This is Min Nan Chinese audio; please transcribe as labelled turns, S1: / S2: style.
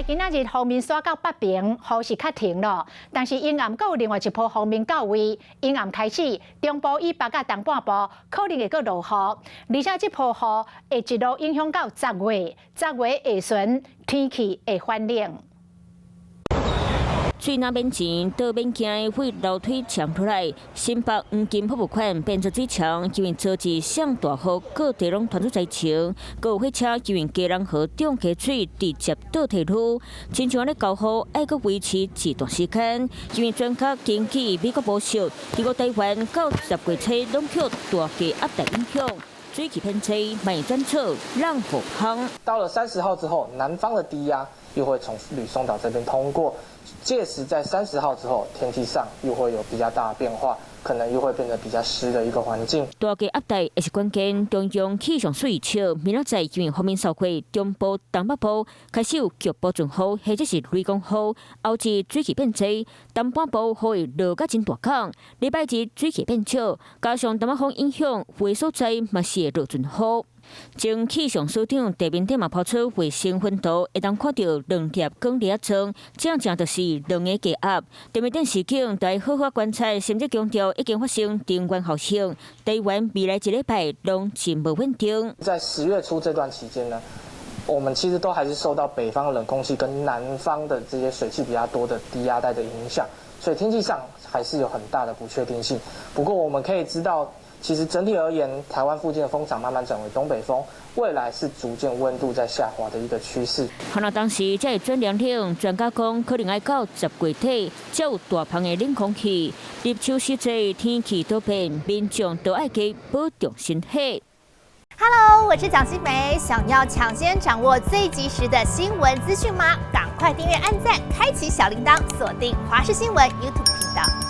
S1: 來，今仔日鋒面徙到北爿，雨是較停囉，但是陰暗閣有另外一波鋒面到位，陰暗開始，中部以北佮東半部可能會閣落雨，而且這波雨會一路影響到十月，十月下旬天氣會反冷。
S2: 水若免錢，倒免驚會樓梯牆落來。新北黃金博物館變做水牆，因為昨日上大雨，各地攏傳出災情。閣有火車因為基隆河漲溪水直接倒退嚕，親像按呢猴雨，愛閣維持一段時間。因為專家根據美國模式，預估台灣到十月初攏予大氣壓帶影響，水汽偏濟，會轉做冷雨蜂。
S3: 到了30號之後，南方的低壓又會從呂宋島這邊通過。屆時在三十號之後，天氣上又會有比較大的變化，可能又會變得比較濕的一個環境。
S2: 大氣壓帶也是關鍵，中央氣象署預測，明仔載因為鋒面掃過中部、東北部，開始有局部陣雨或者是雷公雨，後日水汽變濟，東半部雨會落甲真大工。禮拜日水汽變少，加上東北風影響，有的所在嘛是會落陣雨。前氣象署長地面頂嘛拋出衛星雲圖，會當看著兩粒光佇遐衝，正正就是兩个低壓。地面頂時景，著愛好好觀察，甚至強調已經發生頂懸效應。台灣未來一禮拜攏真無穩定。
S3: 在10月初這段期間呢，我們其實都還是受到北方冷空氣跟南方的這些水汽比較多的低壓帶的影響，所以天氣上還是有很大的不確定性。不過我們可以知道，其實整體而言，台灣附近的風場慢慢轉為東北風，未來是逐漸溫度在下滑的一個趨勢。
S2: 可能當時才會轉涼冷，專家講可能愛到十月底才有大芳的冷空氣。入秋時節天氣多變，民眾都愛加保重身體。
S4: Hello，我是蔣新梅，想要搶先掌握最及時的新聞資訊嗎？趕快訂閱、按讚、開啟小鈴鐺，鎖定華視新聞 YouTube 頻道。